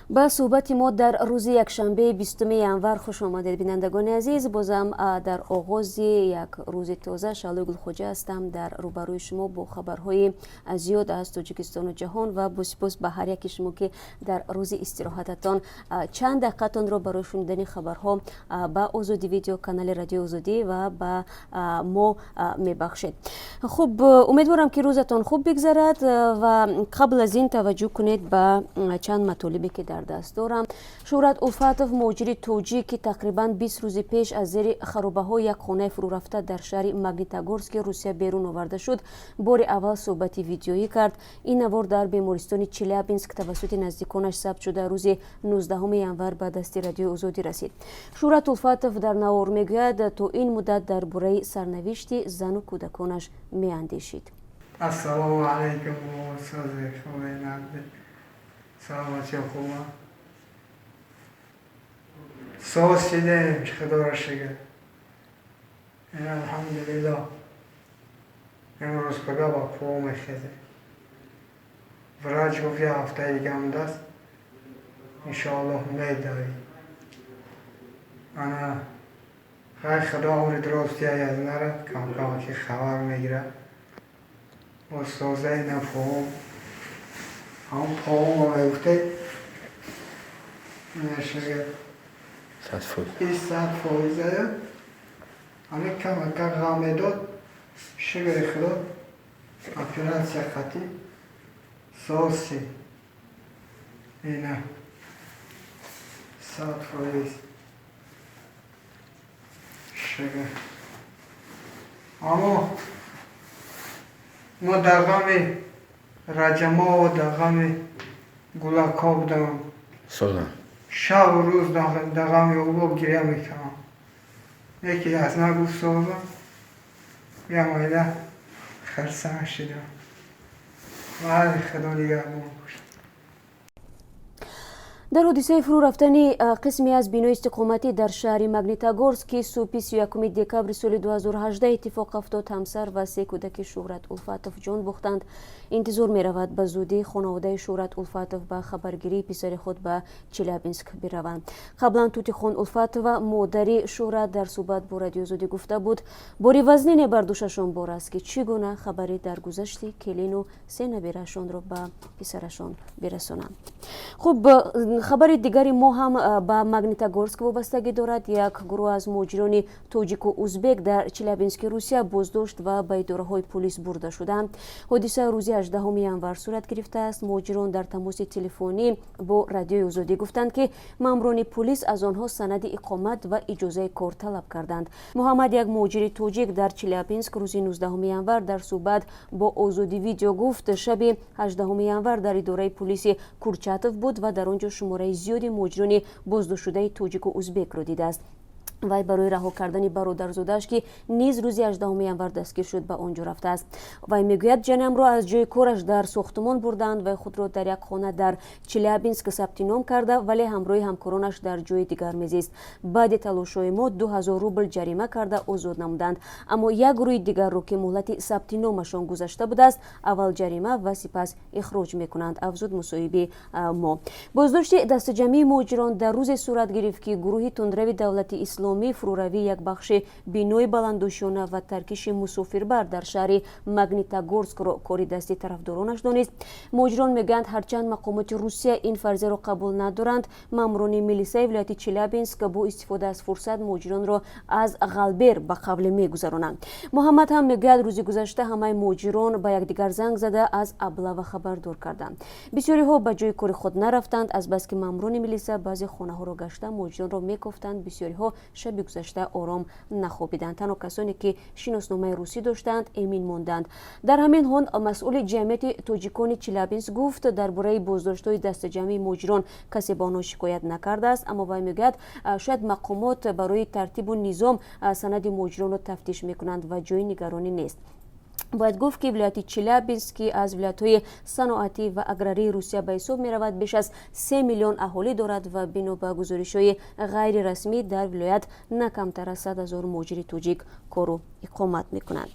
Ба суҳбати мо дар рӯзи якшанбеи 20 январ хуш омадед, бинандагони азиз. Бозам дар оғози як рӯзи тоза Шаҳлои Гулхоҷа ҳастам дар рӯбарӯи шумо бо хабарҳои зиёд аз Тоҷикистону ҷаҳон. Ва бо сипос ба ҳар яки шумо, ки дар рӯзи истироҳататон чанд дақиқатонро барои шунидани хабарҳо ба Озодӣ Видео, канали Радиои Озодӣ ва ба мо мебахшед. Хуб, умедворам, ки рӯзатон хуб бигзарад. Ва қабл аз ин таваҷҷӯҳ кунед ба чанд матолибе, ки дар даст дорам. Шӯҳрат Улфатов, муҳоҷири тоҷик, ки тақрибан 20 рӯзи пеш аз зери харобаҳои як хонаи фурӯрафта дар шаҳри Магнитогорски Русия берун оварда шуд, бори аввал суҳбати видеоӣ кард. Ин навор дар бемористони Челябинск тавассути наздиконаш сабт шуда, рӯзи 19 январ ба дасти Радиои Озодӣ расид. Шӯҳрат Улфатов дар навор мегӯяд, то ин муддат дар бораи сарнавишти зану кӯдаконаш меандешид. Ассалому алайкум, саломатӣ, хуба, соз шидем, худоро шукр, алҳамдулилло. Имрӯз пага ба по мехезем. Врач гуфт, як ҳафтаи дига мондааст, иншоаллоҳ медавӣ. Ана хай, худо умри дроз диҳад, аз нара камкам ки хабар мегирад. Устозаи на поом, ҳамон поом мегуфте, шукр, 100%. Ҳамин камака ғам медод, шукри худо, оператсия қатӣ соз шид. Ина 100%, шукр. Аммо мо дар ғами раҷамоо, дар ғами гулакҳо будам. Шабу рӯз дар ғами ӯ гиря мекардам. Яке аз ман гуфт: «Созам», як оила хурсанд шудам. Вале худо нигаҳбон бошад. Дар ҳодисаи фурӯ рафтани қисме аз бинои истиқоматӣ дар шаҳри Магнитогорск, ки субҳи 31 декабри соли 2018 иттифоқ афтод, ҳамсар ва се кӯдаки Шӯҳрат Улфатов ҷон бохтанд. Интизор меравад, ба зудӣ хонаводаи Шӯҳрат Улфатов ба хабаргирии писари худ ба Челябинск бираванд. Қаблан Тутихон Улфатова, модари Шӯҳрат, дар суҳбат бо Радиои Озодӣ гуфта буд, бори вазнине бар дӯшашон бор аст, ки чӣ гуна хабари даргузашти келину се набираашонро ба писарашон бирасонанд. Хуб, хабари дигари мо ҳам ба Магнитогорск вобастагӣ дорад. Як гурӯҳ аз муҳоҷирони тоҷику узбек дар Челябински Русия боздошт ва ба идораҳои пулис бурда шуданд. Ҳодиса рӯзи 18 январ сурат гирифтааст. Муҳоҷирон дар тамоси телефонӣ бо Радиои Озодӣ гуфтанд, ки маъмурони пулис аз онҳо санади иқомат ва иҷозаи кор талаб карданд. Муҳаммад, як муҳоҷири тоҷик дар Челябинск, рӯзи 19 январ дар суҳбат бо Озодӣ Видео гуфт, шаби 18 январ дар идораи пулиси Курчатов буд ва дар он ҷо шумораи зиёди муҳоҷирони боздоштшудаи тоҷику узбекро дидааст. Вай барои раҳо кардани бародарзодааш, ки низ рӯзи 18 январ дастгир шуд, ба он ҷо рафтааст. Вай мегӯяд: «Ҷанамро аз ҷои кораш дар сохтумон бурданд. Вай худро дар як хона дар Челябинск сабти ном карда, вале ҳамроҳи ҳамкоронаш дар ҷои дигар мезист. Баъди талошҳои мо 2000 рубл ҷарима карда, озод намуданд. Аммо як гурӯҳи дигарро, ки муҳлати сабти номашон гузашта будааст, аввал ҷарима ва сипас ихроҷ мекунанд», афзуд мусоҳиби мо. Боздошти дастаҷамъии муҳоҷирон дар рӯзе сурат гирифт, ки гурӯҳи тундрави Давлати Исломӣ фурӯравии як бахши бинои баландошёна ва таркиши мусофирбар дар шаҳри Магнитогорскро кори дасти тарафдоронаш донист. Муҳоҷирон мегӯянд, ҳарчанд мақомоти Русия ин фарзияро қабул надоранд, маъмурони милисаи вилояти Челябинск бо истифода аз фурсат муҳоҷиронро аз ғалбер ба қавле мегузаронанд. Муҳаммад ҳам мегӯяд, рӯзи гузашта ҳамаи муҳоҷирон ба якдигар занг зада, аз облава хабардор карданд. Бисёриҳо ба ҷои кори худ нарафтанд, азбаски маъмурони милиса баъзе хонаҳоро гашта, муҳоҷиронро мекофтанд. Бисёриҳо шаби гузашта ором нахобиданд. Танҳо касоне, ки шиносномаи русӣ доштанд, эмин монданд. Дар ҳамин ҳол масъули ҷамъияти тоҷикони Челябинск гуфт, дар бораи боздоштҳои дастаҷамъии муҳоҷирон касе ба онҳо шикоят накардааст. Аммо вай мегӯяд, шояд мақомот барои тартибу низом санади муҳоҷиронро тафтиш мекунанд ва ҷои нигаронӣ нест. Бояд гуфт, ки вилояти Челябинск, ки аз вилоятҳои саноатӣ ва аграрии Русия ба ҳисоб меравад, беш аз 3 миллион аҳолӣ дорад ва бино ба гузоришҳои ғайрирасмӣ, дар вилоят на камтар аз 100 000 муҳоҷири тоҷик кору иқомат мекунанд.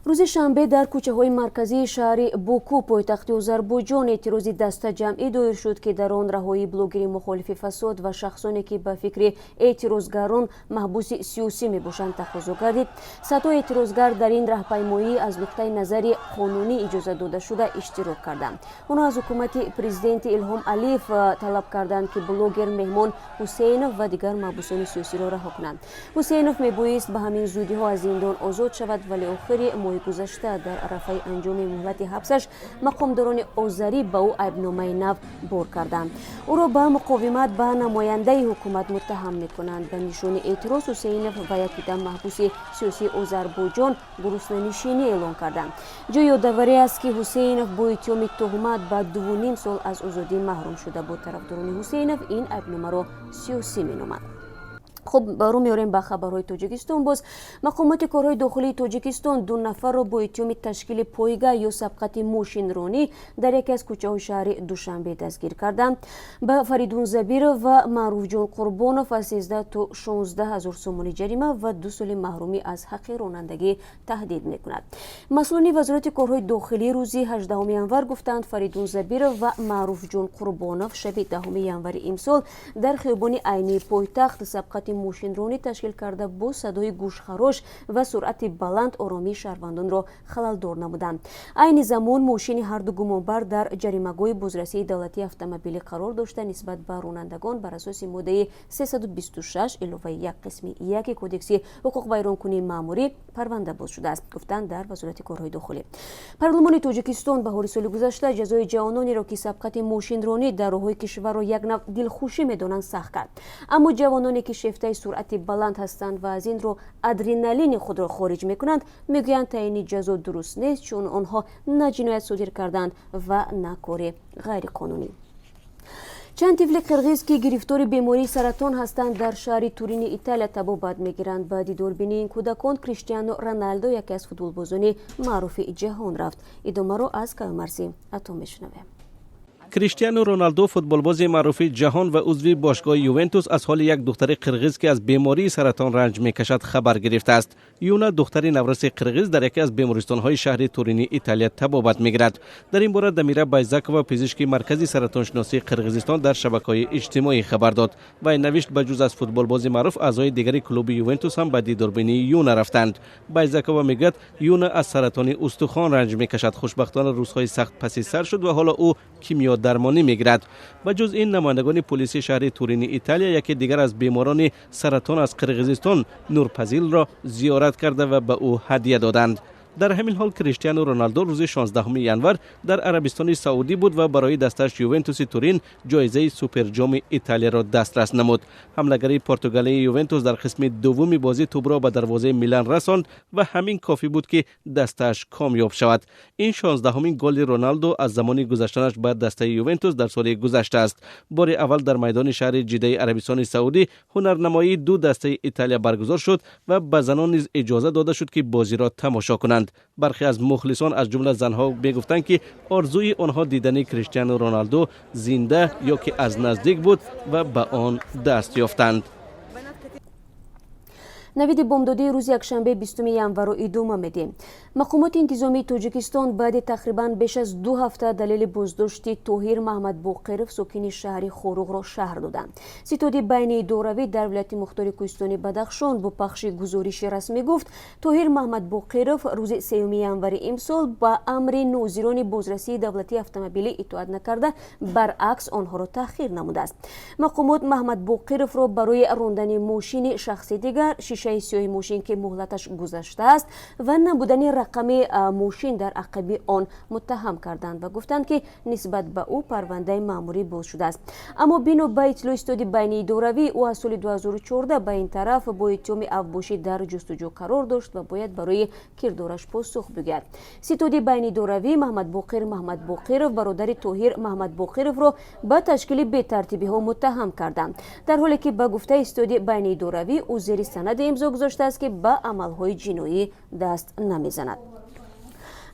Рӯзи шанбе дар кӯчаҳои марказии шаҳри Боку, пойтахти Озарбойҷон, эътирози дастаҷамъӣ доир шуд, ки дар он раҳоии блогери мухолифи фасод ва шахсоне, ки ба фикри эътирозгарон маҳбуси сиёсӣ мебошанд, тақозо гардид. Садҳо эътирозгар дар ин раҳпаймоӣ аз нуқтаи назари қонунӣ иҷозат додашуда иштирок карданд. Онҳо аз ҳукумати президенти Илҳом Алиев талаб карданд, ки блогер Меҳмон Ҳусейнов ва дигар маҳбусони сиёсиро раҳо кунанд. Ҳусейнов мебоист ба ҳамин зудиҳо аз зиндон озод шавад, вале охири моҳи гузашта дар арафаи анҷоми муҳлати ҳабсаш мақомдорони озарӣ ба ӯ айбномаи нав бор карданд. Ӯро ба муқовимат ба намояндаи ҳукумат муттаҳам мекунанд. Ба нишони эътироз Ҳусейнов ва як идда маҳбуси сиёсии Озарбойҷон гуруснанишинӣ эълон карданд. Ҷои ёдоварӣ аст, ки Ҳусейнов бо иттиҳоми туҳмат ба 2,5 сол аз озодӣ маҳрум шуда буд. Тарафдорони Ҳусейнов ин айбномаро сиёсӣ меноманд. Хуб, рӯ меорем ба хабарҳои Тоҷикистон. Боз мақомоти корҳои дохилии Тоҷикистон ду нафарро бо иттиҳоми ташкили пойга ё сабқати мошинронӣ дар яке аз кӯчаҳои шаҳри Душанбе дастгир карданд. Ба Фаридун Забиров ва Маъруфҷон Қурбонов аз 13 то 16 ҳазор сомонӣ ҷарима ва 2 соли маҳрумӣ аз ҳаққи ронандагӣ таҳдид мекунад. Масъулони Вазорати корҳои дохилӣ рӯзи 18 январ гуфтанд, Фаридун Забиров ва Маъруфҷон Қурбонов шаби 10 январи имсол дар хиёбони Айнии пойтахт сабқати мошинронӣ ташкил карда, бо садои гӯшхарош ва суръати баланд оромии шаҳрвандонро халалдор намуданд. Айни замон мошини ҳарду гумонбар дар ҷаримагоҳи бозрасии давлатии автомобилӣ қарор дошта, нисбат ба ронандагон бар асоси моддаи 326 иловаи 1 қисми 1 Кодекси ҳуқуқвайронкунии маъмурӣ парванда боз шудааст, гуфтанд дар Вазорати корҳои дохилӣ. Парлумони Тоҷикистон баҳори соли гузашта ҷазои ҷавононеро, ки сабқати мошинронӣ дар роҳҳои кишварро як нав дилхушӣ медонанд, сахт кард. Аммо ҷавононе, ки шефтаи суръати баланд ҳастанд ва аз ин рӯ адреналини худро хориҷ мекунанд, мегӯянд, таъйини ҷазо дуруст нест, чун онҳо на ҷиноят содир карданд ва на кори ғайриқонунӣ. Чанд тифли қирғиз, ки гирифтори бемории саратон ҳастанд, дар шаҳри Турини Италия табобат мегиранд. Ба дидорбинии ин кӯдакон Криштиану Роналдо, яке аз футболбозони маъруфи ҷаҳон, рафт. Идомаро аз Каюмарси Ато мешунавем. Криштиану Роналдо, футболбози маъруфи ҷаҳон ва узви бошгоҳи Ювентус, аз ҳоли як духтари қирғиз, ки аз бемории саратон ранҷ мекашад, хабар гирифтааст. Юна, духтари навраси қирғиз, дар яке аз бемористонҳои шаҳри Турини Италия табобат мегирад. Дар ин бора Дамира Байзакова, пизишки маркази саратоншиносии Қирғизистон, дар шабакаҳои иҷтимоӣ хабар дод. Вай навишт, ба ҷуз аз футболбози маъруф, аъзои дигари клуби Ювентус ҳам ба дидорбинии Юна рафтанд. Байзакова мегӯяд, Юна аз саратони устухон ранҷ мекашад. Хушбахтона, рӯзҳои сахт паси сар шуд ва ҳоло ӯ кимиёдармонӣ мегирад. Ба ҷуз ин, намояндагони полиси шаҳри Турини Италия яке дигар аз беморони саратон аз Қирғизистон, Нурпазилро зиёрат карда ва ба ӯ ҳадя доданд. Дар ҳамин ҳол, Криштиану Роналдо рӯзи 16 январ дар Арабистони Саудӣ буд ва барои дастааш Ювентуси Турин ҷоизаи Суперҷоми Италияро дастрас намуд. Ҳамлагари португалии Ювентус дар қисми дуввуми бозӣ тӯбро ба дарвозаи Милан расонд ва ҳамин кофӣ буд, ки дастааш комёб шавад. Ин 16-ҳумин голи Роналдо аз замони гузаштанаш ба дастаи Ювентус дар соли гузашта аст. Бори аввал дар майдони шаҳри Ҷидаи Арабистони Саудӣ ҳунарнамоии ду дастаи Италия баргузор шуд ва ба занон низ иҷоза дода шуд, ки бозиро тамошо кунанд. Бархе аз мухлисон, аз ҷумла занҳо, мегуфтанд, ки орзуи онҳо дидани Криштиану Роналдо зинда ё ки аз наздик буд ва ба он даст ёфтанд. Навиди бомдодии рӯзи якшанбе, 20 январро идома медиҳем. Мақомоти интизомии Тоҷикистон баъди тақрибан беш аз 2 ҳафта далели боздошти Тоҳир Маҳмадбоқиров, сокини шаҳри Хоруғро, шарҳ доданд. Ситоди байниидоравӣ дар вилояти мухтори кӯҳистони Бадахшон бо пахши гузориши расмӣ гуфт, Тоҳир Маҳмадбоқиров рӯзи 3 январи имсол ба амри нозирони бозрасии давлатии автомобилӣ итоат накарда, баръакс онҳоро таҳқир намудааст. Мақомот Маҳмадбоқировро барои рондани мошини шахси дигар, шишаи сиёҳи мошин, ки муҳлаташ гузаштааст, ва набудани рақами мошин дар ақиби он муттаҳам карданд ва гуфтанд, ки нисбат ба ӯ парвандаи маъмурӣ боз шудааст. Аммо бино ба иттилои ситоди байниидоравӣ, ӯ аз соли 2014 ба ин тараф бо иттиҳоми авбошӣ дар ҷустуҷӯ қарор дошт ва бояд барои кирдораш посух бигӯяд. Ситоди байниидоравӣ Маҳмадбоқир Маҳмадбоқиров, бародари Тоҳир Маҳмадбоқировро, ба ташкили бетартибиҳо муттаҳам карданд, дар ҳоле ки, ба гуфтаи ситоди байниидоравӣ, ӯ зери санаде имзо гузоштааст, ки ба амалҳои ҷиноӣ даст намезанад.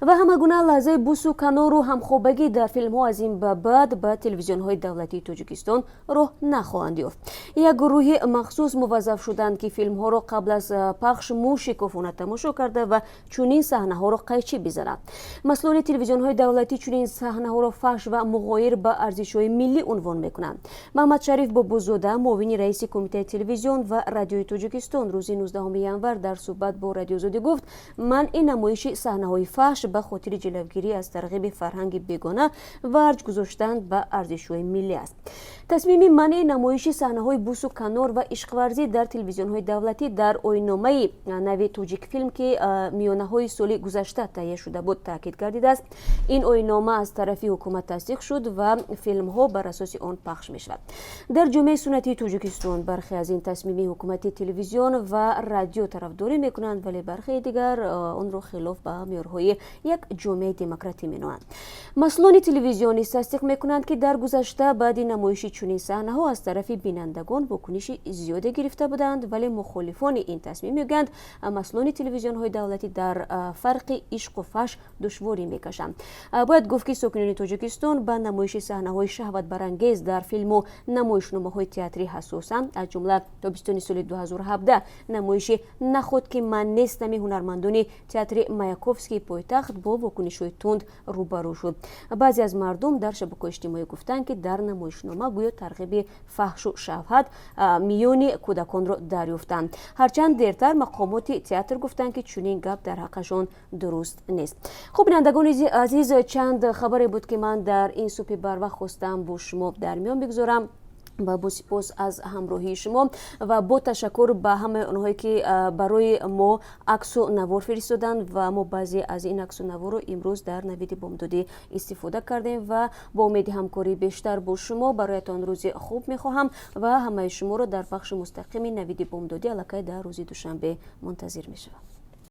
Ва ҳама гуна лаҳзаи бусу канору ҳамхобагӣ дар филмҳо аз ин ба баъд ба телевизионҳои давлатии Тоҷикистон роҳ нахоҳанд ёфт. Як гурӯҳи махсус муваззаф шуданд, ки филмҳоро қабл аз пахш мушикофона тамошо карда ва чунин саҳнаҳоро қайчӣ бизананд. Масъулони телевизионҳои давлатӣ чунин саҳнаҳоро фаҳш ва муғоир ба арзишҳои миллӣ унвон мекунанд. Маҳмадшариф Бобозода, муовини раиси Кумитаи телевизион ва радиои Тоҷикистон, рӯзи 19 январ дар суҳбат бо Радиозодӣ гуфт, манъи намоиши саҳнаҳои фаҳш ба хотири ҷилавгирӣ аз тарғиби фарҳанги бегона ва арҷ гузоштан ба арзишҳои миллӣ аст. Тасмими манъи намоиши саҳнаҳои бусу канор ва ишқварзӣ дар телевизионҳои давлатӣ дар оинномаи нави Тоҷикфилм, ки миёнаҳои соли гузашта таҳия шуда буд, таъкид гардидааст. Ин оиннома аз тарафи ҳукумат тасдиқ шуд ва филмҳо бар асоси он пахш мешавад. Дар ҷомеаи суннатии Тоҷикистон бархе аз ин тасмими ҳукумати телевизион ва радио тарафдорӣ мекунанд, вале бархеи дигар онро хилоф ба меъёрҳои як ҷомеаи демократӣ меноманд. Масъулони телевизион низ тасдиқ мекунанд, ки дар гузашта баъди намоиши чунин саҳнаҳо аз тарафи бинандагон вокуниши зиёде гирифта буданд, вале мухолифони ин тасмим мегӯянд, масъулони телевизионҳои давлатӣ дар фарқи ишқу фаҳш душворӣ мекашанд. Бояд гуфт, ки сокинони Тоҷикистон ба намоиши саҳнаҳои шаҳватбарангез дар филму намоишномаҳои театрӣ ҳассосанд. Аз ҷумла тобистони соли 2017 намоиши «Наход ки ман нестами» ҳунармандони театри Маяковскии пойтахт бо вокунишҳои тунд рӯбарӯ шуд. Баъзе аз мардум дар шабакаҳои иҷтимоӣ гуфтанд, ки дар намоишнома гӯё тарғиби фаҳшу шаҳват миёни кӯдаконро дарёфтанд, ҳарчанд дертар мақомоти театр гуфтанд, ки чунин гап дар ҳаққашон дуруст нест. Хуб, бинандагони азиз, чанд хабаре буд, ки ман дар ин субҳи барвақт хостам бо шумо дар миён бигузорам. Ва бо сипос аз ҳамроҳии шумо ва бо ташаккур ба ҳамаи онҳое, ки барои мо аксу навор фиристоданд ва мо баъзе аз ин аксу наворро имрӯз дар Навиди бомдодӣ истифода кардем, ва бо умеди ҳамкории бештар бо шумо бароятон рӯзи хуб мехоҳам ва ҳамаи шуморо дар пахши мустақими Навиди бомдодӣ аллакай дар рӯзи душанбе мунтазир мешавам.